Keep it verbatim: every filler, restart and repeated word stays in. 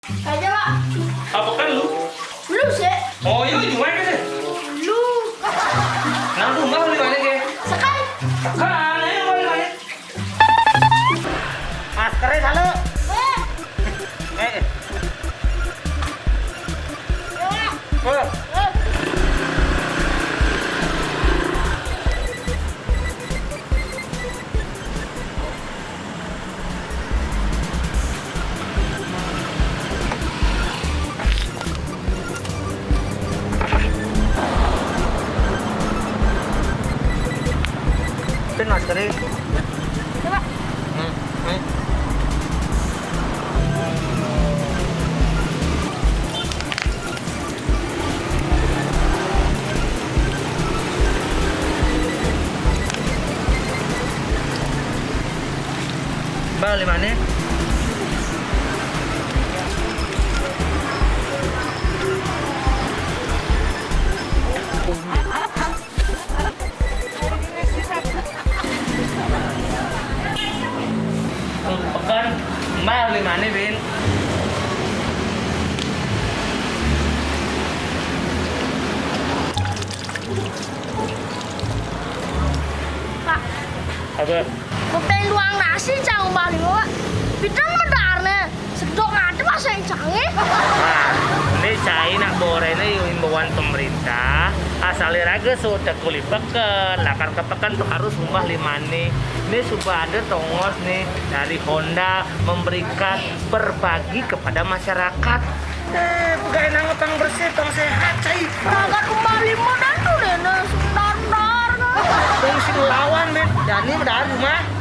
Aja, Pak. Apa kan lu? Lu sih. Oh, iya, gimana sih? Lu. Nang rumah di mana, ke? Sekarang. Sekarang, ayo, di mana? Maskernya salah. Eh. Eh. Eh. Pin masker. Coba. Hmm, hmm. Bang, lima nih. Pekan, Mbak, lima nih, Bin. Pak. Apa? Kuping luang nasi, cang, Mbak, lima, Pak. Pita medar nih. Sedok ngadep masa yang canggih. Nah, ini cai nak borene imbauan pemerintah. Asale raga sudah kuli peken, lakar ke peken tuh harus ngumbah limane. Ini sudah ada tongos nih dari Honda memberikan berbagi kepada masyarakat. Eh, pegawai nang tong bersih, tong sehat, cai. Kagak kembali modal tuh, Nene, sendar-sendar. Tong si lawan, men. Dani udah rumah.